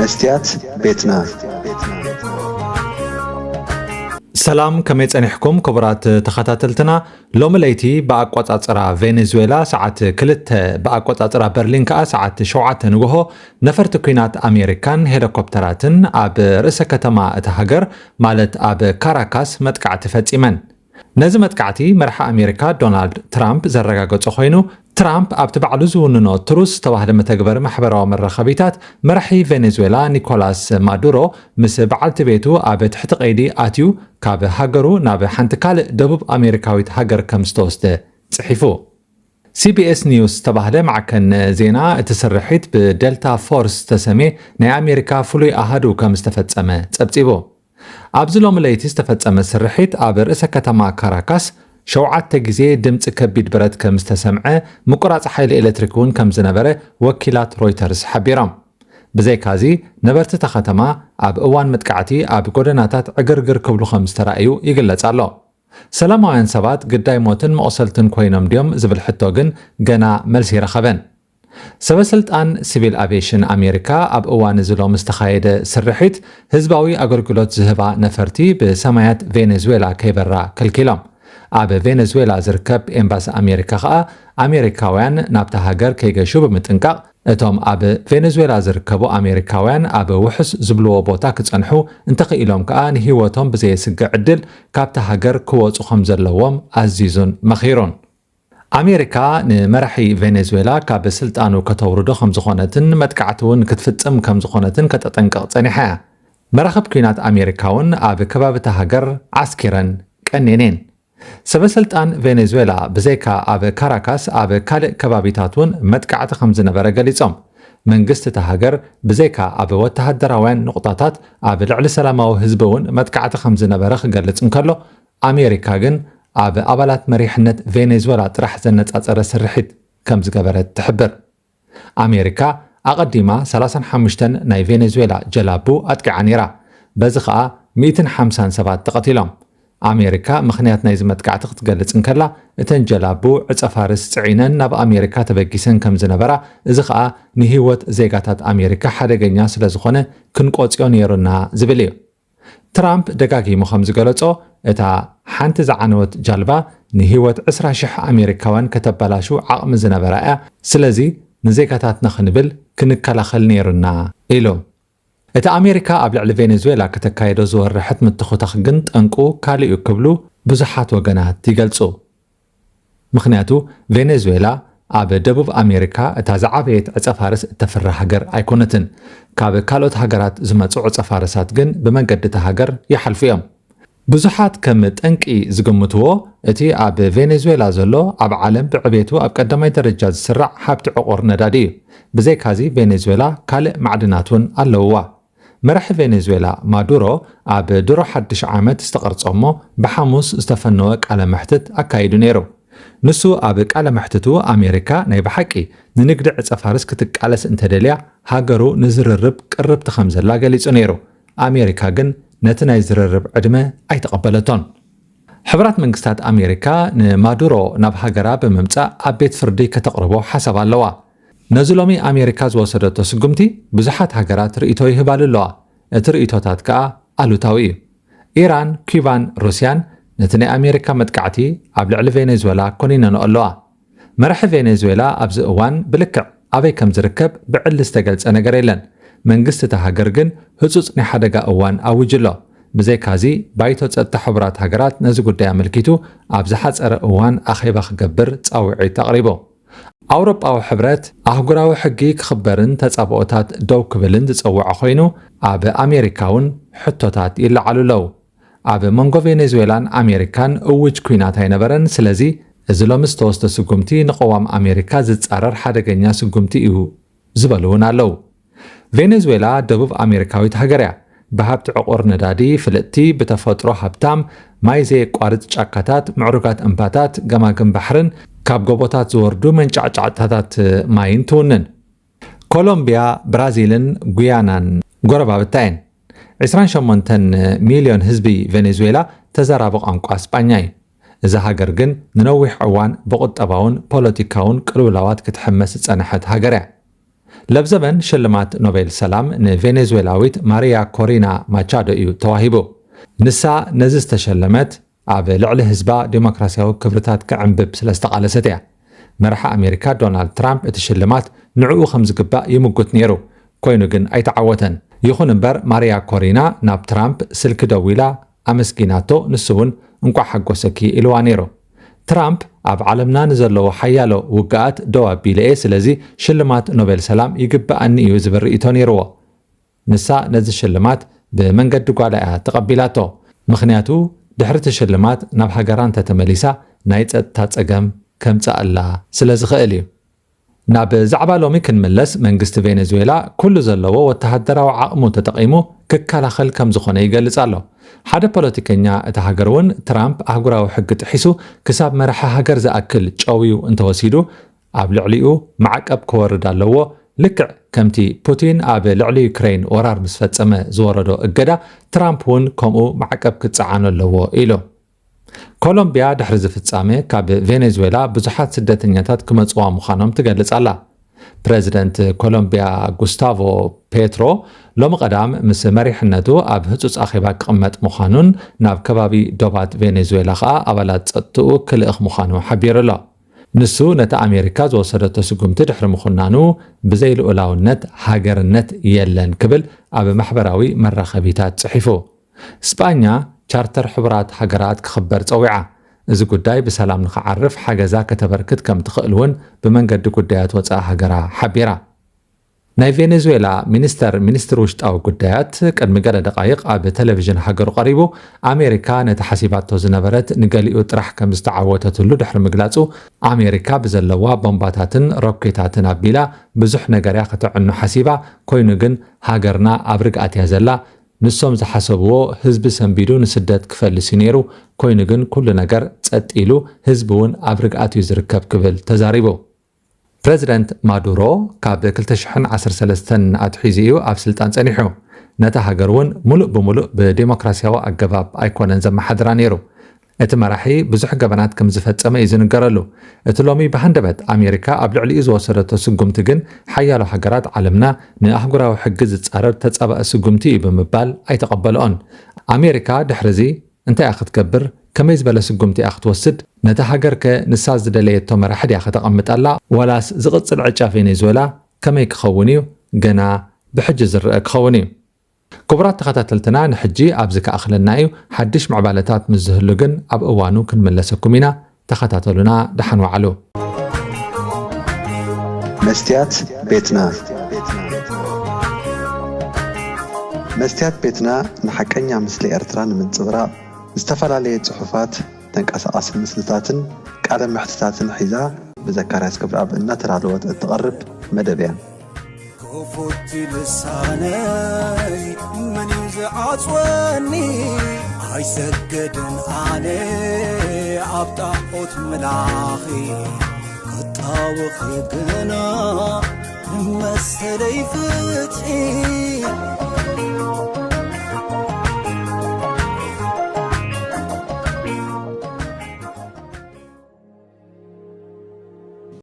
መስትያት ቤትና። ሰላም፣ ከመይ ጸኒሕኩም ክቡራት ተኸታተልትና? ሎሚ ለይቲ ብኣቆጻጽራ ቬኔዙዌላ ሰዓት ክልተ፣ ብኣቆጻጽራ በርሊን ከኣ ሰዓት ሸውዓተ ንግሆ፣ ነፈርቲ ኲናት ኣሜሪካን ሄሊኮፕተራትን ኣብ ርእሰ ከተማ እታ ሃገር፣ ማለት ኣብ ካራካስ መጥቃዕቲ ፈጺመን። ነዚ መጥቃዕቲ መራሒ ኣሜሪካ ዶናልድ ትራምፕ ዘረጋገጾ ኮይኑ፣ ትራምፕ ኣብቲ ባዕሉ ዝውንኖ ትሩስ ዝተባህለ መተግበሪ ማሕበራዊ መራኸቢታት፣ መራሒ ቬኔዙዌላ ኒኮላስ ማዱሮ ምስ በዓልቲ ቤቱ ኣብ ትሕቲ ቀይዲ ኣትዩ፣ ካብ ሃገሩ ናብ ሓንቲ ካልእ ደቡብ ኣሜሪካዊት ሃገር ከም ዝተወስደ ጽሒፉ። ሲቢኤስ ኒውስ ዝተባህለ ማዕከን ዜና፣ እቲ ስርሒት ብደልታ ፎርስ ዝተሰምየ ናይ ኣሜሪካ ፍሉይ ኣሃዱ ከም ዝተፈጸመ ጸብጺቡ። ኣብዚ ሎሚ ለይቲ ዝተፈጸመ ስርሒት፣ ኣብ ርእሰ ከተማ ካራካስ ሸውዓተ ግዜ ድምጺ ከቢድ ብረት ከም ዝተሰምዐ፣ ምቁራጽ ሓይሊ ኤሌክትሪክ እውን ከም ዝነበረ ወኪላት ሮይተርስ ሓቢሮም። ብዘይካዚ፣ ነበርቲ እታ ከተማ ኣብ እዋን መጥቃዕቲ ኣብ ጎደናታት ዕግርግር ክብሉ ከም ዝተራእዩ ይግለጽ ኣሎ። ሰላማውያን ሰባት ግዳይ ሞትን መቑሰልትን ኮይኖም ድዮም ዝብል ሕቶ ግን ገና መልሲ ይረኸበን። ሰበስልጣን ሲቪል ኣቪየሽን ኣሜሪካ፣ ኣብ እዋን እዚ ሎሚ ዝተኻየደ ስርሒት፣ ህዝባዊ ኣገልግሎት ዝህባ ነፈርቲ ብሰማያት ቬኔዙዌላ ከይበራ ከልኪሎም። ኣብ ቬኔዙዌላ ዝርከብ ኤምባሲ ኣሜሪካ ከኣ፣ ኣሜሪካውያን ናብታ ሃገር ከይገሹ ብምጥንቃቕ፣ እቶም ኣብ ቬኔዙዌላ ዝርከቡ ኣሜሪካውያን ኣብ ውሑስ ዝብልዎ ቦታ ክጸንሑ፣ እንተኽኢሎም ከኣ ንህይወቶም ብዘየስግእ ዕድል ካብታ ሃገር ክወጹ ከም ዘለዎም ኣዚዙን መኺሩን። ኣሜሪካ ንመራሒ ቬኔዙዌላ ካብ ስልጣኑ ከተውርዶ ከም ዝኾነትን መጥቃዕቲ እውን ክትፍጽም ከም ዝኾነትን ከተጠንቅቕ ጸኒሓ እያ። መራኽብ ኲናት ኣሜሪካ እውን ኣብ ከባቢ እታ ሃገር ዓስኪረን ቀኒነን። ሰበስልጣን ቬኔዙዌላ ብዘይካ ኣብ ካራካስ፣ ኣብ ካልእ ከባቢታት እውን መጥቃዕቲ ከም ዝነበረ ገሊጾም። መንግስቲ እታ ሃገር ብዘይካ ኣብ ወተሃደራውያን ንቑጣታት፣ ኣብ ልዕሊ ሰላማዊ ህዝቢ እውን መጥቃዕቲ ከም ዝነበረ ክገልጽ እንከሎ፣ ኣሜሪካ ግን ኣብ ኣባላት መሪሕነት ቬኔዙዌላ ጥራሕ ዘነጻጸረ ስርሒት ከም ዝገበረት ትሕብር። ኣሜሪካ ኣቐዲማ ሰላሳን ሓሙሽተን ናይ ቬኔዙዌላ ጀላቡ ኣጥቂዓ ነይራ። በዚ ኸኣ ሚእትን ሓምሳን ሰባት ተቐቲሎም። ኣሜሪካ ምኽንያት ናይዚ መጥቃዕቲ ክትገልጽ እንከላ፣ እተን ጀላቡ ዕጸ ፋርስ ጽዒነን ናብ ኣሜሪካ ተበጊሰን ከም ዝነበራ፣ እዚ ኸኣ ንህይወት ዜጋታት ኣሜሪካ ሓደገኛ ስለ ዝኾነ ክንቆጽዮ ነይሩና ዝብል እዩ። ትራምፕ ደጋጊሙ ከም ዝገለጾ፣ እታ ሓንቲ ዝዓነወት ጃልባ ንህይወት ዕስራ ሽሕ ኣሜሪካውያን ከተበላሹ ዓቕሚ ዝነበራ እያ፣ ስለዚ ንዜጋታትና ክንብል ክንከላኸል ነይሩና ኢሉ። እቲ ኣሜሪካ ኣብ ልዕሊ ቬኔዙዌላ ከተካየዶ ዝወረሐት ምትኹታኽ ግን ጠንቁ ካልእ እዩ ክብሉ ብዙሓት ወገናት ይገልጹ። ምኽንያቱ ቬኔዙዌላ ኣብ ደቡብ ኣሜሪካ እታ ዝዓበየት ዕጸ ፋርስ እተፍሪ ሃገር ኣይኮነትን። ካብ ካልኦት ሃገራት ዝመጹ ዕጸ ፋርሳት ግን ብመንገዲ እታ ሃገር ይሓልፉ እዮም። ብዙሓት ከም ጠንቂ ዝግምትዎ፣ እቲ ኣብ ቬኔዙዌላ ዘሎ ኣብ ዓለም ብዕቤቱ ኣብ ቀዳማይ ደረጃ ዝስራዕ ሃብቲ ዕቑር ነዳዲ እዩ። ብዘይካዚ ቬኔዙዌላ ካልእ ማዕድናት እውን ኣለውዋ። መራሒ ቬኔዙዌላ ማዱሮ ኣብ ድሮ ሓድሽ ዓመት ዝተቐርጸ እሞ ብሓሙስ ዝተፈነወ ቃለ መሕትት ኣካይዱ ነይሩ። ንሱ ኣብ ቃለ መሕትቱ ኣሜሪካ ናይ ብሓቂ ንንግዲ ዕጸ ፋርስ ክትቃለስ እንተደልያ ሃገሩ ንዝርርብ ቅርብቲ ከም ዘላ ገሊጹ ነይሩ። ኣሜሪካ ግን ነቲ ናይ ዝርርብ ዕድመ ኣይተቐበለቶን። ሕቡራት መንግስታት ኣሜሪካ ንማዱሮ ናብ ሃገራ ብምምጻእ ኣብ ቤት ፍርዲ ከተቕርቦ ሓሳብ ኣለዋ። ነዚ ሎሚ ኣሜሪካ ዝወሰደቶ ስጉምቲ ብዙሓት ሃገራት ርእይቶ ይህባሉ ኣለዋ። እቲ ርእይቶታት ከኣ ኣሉታዊ እዩ። ኢራን፣ ኪባን ሩስያን ነቲ ናይ ኣሜሪካ መጥቃዕቲ ኣብ ልዕሊ ቬኔዙዌላ ኮኒነንኦ ኣለዋ። መራሒ ቬኔዙዌላ ኣብዚ እዋን ብልክዕ ኣበይ ከም ዝርከብ ብዕሊ ዝተገልጸ ነገር የለን። መንግስቲ እታ ሃገር ግን ህጹጽ ናይ ሓደጋ እዋን ኣዊጁ ኣሎ። ብዘይካዚ፣ ባይቶ ጸጥታ ሕቡራት ሃገራት ነዚ ጉዳይ ኣመልኪቱ ኣብ ዝሓጸረ እዋን ኣኼባ ክገብር ጻውዒት ኣቕሪቡ። ኣውሮጳዊ ሕብረት ኣህጉራዊ ሕጊ ክኽበርን ተጻብኦታት ደው ክብልን ዝጸውዐ ኮይኑ፣ ኣብ ኣሜሪካ እውን ሕቶታት ይለዓሉ ኣለዉ። ኣብ መንጎ ቬኔዙዌላን ኣሜሪካን እውጅ ኲናት ኣይነበረን፣ ስለዚ እዚ ሎሚ ዝተወስደ ስጉምቲ ንቅዋም ኣሜሪካ ዝጻረር ሓደገኛ ስጉምቲ እዩ ዝበሉ እውን ኣለዉ። ቬኔዙዌላ ደቡብ ኣሜሪካዊት ሃገር እያ። ብሃብቲ ዕቑር ነዳዲ ፍልጥቲ፣ ብተፈጥሮ ሃብታም፣ ማይ ዘየቋርጽ ጫካታት፣ ምዕሩጋት እምባታት፣ ገማግም ባሕርን ካብ ጎቦታት ዝወርዱ መንጫዕጫዕታታት ማይን ትውንን። ኮሎምቢያ፣ ብራዚልን ጉያናን ጎረባብታ እየን። ዕስራን ሸሞንተን ሚልዮን ህዝቢ ቬኔዙዌላ ተዛራቢ ቋንቋ ስጳኛ እዩ። እዛ ሃገር ግን ንነዊሕ እዋን ብቁጠባውን ፖለቲካውን ቅልውላዋት ክትሕመስ ዝጸንሐት ሃገር እያ። ለብዘበን ሽልማት ኖቤል ሰላም ንቬኔዙዌላዊት ማሪያ ኮሪና ማቻዶ እዩ ተዋሂቡ። ንሳ ነዚ ዝተሸለመት ኣብ ልዕሊ ህዝባ ዴሞክራሲያዊ ክብርታት ክዕንብብ ስለ ዝተቓለሰት እያ። መራሒ ኣሜሪካ ዶናልድ ትራምፕ እቲ ሽልማት ንዕኡ ከም ዝግባእ ይምጉት ነይሩ፣ ኮይኑ ግን ኣይተዓወተን። ይኹን እምበር ማሪያ ኮሪና ናብ ትራምፕ ስልኪ ደዊላ ኣመስጊናቶ፣ ንሱ እውን እንቋዕ ሓጎሰኪ ኢልዋ ነይሩ። ትራምፕ ኣብ ዓለምና ንዘለዎ ሓያሎ ውግኣት ደው ኣቢለ እየ፣ ስለዚ ሽልማት ኖቤል ሰላም ይግብኣኒ እዩ ዝብል ርእይቶ ነይርዎ። ንሳ ነዚ ሽልማት ብመንገዲ ጓላ እያ ተቐቢላቶ። ምኽንያቱ ድሕሪ እቲ ሽልማት ናብ ሃገራ እንተተመሊሳ ናይ ጸጥታ ጸገም ከምጽኣላ ስለ ዝኽእል እዩ። ናብ ዛዕባ ሎሚ ክንምለስ፣ መንግስቲ ቬኔዙዌላ ኩሉ ዘለዎ ወተሃደራዊ ዓቕሙ ተጠቒሙ ክከላኸል ከም ዝኾነ ይገልጽ ኣሎ። ሓደ ፖለቲከኛ እታ ሃገር እውን ትራምፕ ኣህጉራዊ ሕጊ ጥሒሱ ክሳብ መራሒ ሃገር ዝኣክል ጨውዩ እንተወሲዱ ኣብ ልዕሊኡ ማዕቀብ ክወርድ ኣለዎ፣ ልክዕ ከምቲ ፑቲን ኣብ ልዕሊ ዩክሬን ወራር ምስ ፈጸመ ዝወረዶ እገዳ ትራምፕ እውን ከምኡ ማዕቀብ ክጸዓኖ ኣለዎ ኢሉ። ኮሎምቢያ ድሕሪ እዚ ፍጻመ ካብ ቬኔዙዌላ ብዙሓት ስደተኛታት ክመጽዋ ምዃኖም ትገልጽ ኣላ። ፕረዚደንት ኮሎምቢያ ጉስታቮ ፔትሮ ሎሚ ቀዳም ምስ መሪሕነቱ ኣብ ህጹጽ ኣኼባ ክቕመጥ ምዃኑን ናብ ከባቢ ዶባት ቬኔዙዌላ ከኣ ኣባላት ጸጥትኡ ክልእኽ ምዃኑ ሓቢሩ ኣሎ። ንሱ ነቲ ኣሜሪካ ዝወሰደቶ ስጉምቲ ድሕሪ ምኹናኑ ብዘይልኡላውነት ሃገርነት የለን ክብል ኣብ ማሕበራዊ መራኸቢታት ጽሒፉ። ስጳኛ ቻርተር ሕቡራት ሃገራት ክኽበር ጸዊዓ። እዚ ጉዳይ ብሰላም ንኽዓርፍ ሓገዛ ከተበርክት ከም ትኽእል እውን ብመንገዲ ጉዳያት ወጻኢ ሃገራ ሓቢራ። ናይ ቬኔዙዌላ ሚኒስተር ሚኒስትሪ ውሽጣዊ ጉዳያት ቅድሚ ገለ ደቓይቕ ኣብ ቴሌቪዥን ሃገሩ ቀሪቡ ኣሜሪካ ነቲ ሓሲባቶ ዝነበረት ንገሊኡ ጥራሕ ከም ዝተዓወተትሉ ድሕሪ ምግላጹ ኣሜሪካ ብዘለዋ ቦምባታትን ሮኬታትን ኣቢላ ብዙሕ ነገር እያ ከተዕኑ ሓሲባ ኮይኑ ግን ሃገርና ኣብ ርግኣት እያ ዘላ ንሶም ዝሓሰብዎ ህዝቢ ሰንቢዱ ንስደት ክፈልስ እዩ ነይሩ ኮይኑ ግን ኩሉ ነገር ጸጥ ኢሉ ህዝቢ እውን ኣብ ርግኣት እዩ ዝርከብ ክብል ተዛሪቡ። ፕረዚደንት ማዱሮ ካብ ክልተ ሽሕን ዓሰርተ ሰለስተን ኣትሒዙ እዩ ኣብ ስልጣን ጸኒሑ። ነታ ሃገር እውን ሙሉእ ብሙሉእ ብዴሞክራሲያዊ ኣገባብ ኣይኮነን ዘመሓድራ ነይሩ። እቲ መራሒ ብዙሕ ገበናት ከም ዝፈጸመ እዩ ዝንገረሉ። እቲ ሎሚ ብሃንደበት ኣሜሪካ ኣብ ልዕሊኡ ዝወሰደቶ ስጉምቲ ግን ሓያሎ ሃገራት ዓለምና ንኣህጉራዊ ሕጊ ዝጻረር ተጻባኢ ስጉምቲ እዩ ብምባል ኣይተቐበልኦን። ኣሜሪካ ድሕሪ እዚ እንታይ እያ ክትገብር? ከመይ ዝበለ ስጉምቲ እያ ክትወስድ? ነታ ሃገር ከ ንሳ ዝደለየቶ መራሒ ድያ ከተቐምጣላ? ዋላስ ዝቕጽል ዕጫ ቬኔዙዌላ ከመይ ክኸውን እዩ? ገና ብሕጂ ዝረአ ክኸውን እዩ። ክቡራት ተኸታተልትና ንሕጂ ኣብዚ ክኣኽለና እዩ። ሓድሽ ምዕባለታት ምስ ዝህሉ ግን ኣብ እዋኑ ክንምለሰኩም ኢና። ተኸታተሉና። ደሓን ዋዕሉ። መስትያት ቤትና። መስትያት ቤትና ንሓቀኛ ምስሊ ኤርትራ ንምንጽብራቕ ዝተፈላለየ ጽሑፋት፣ ተንቀሳቓሲ ምስልታትን ቃለ መሕትታትን ሒዛ ብዘካርያስ ገብረኣብ እናተዳለወት እትቐርብ መደብ እያ። ክፉት ልሳነይ መን እዩ ዝዓጽወኒ? ኣይሰግድን ኣነ ኣብ ጣዖት ምላኺ ክጣወኺ ግና መሰለይ ፍትሒ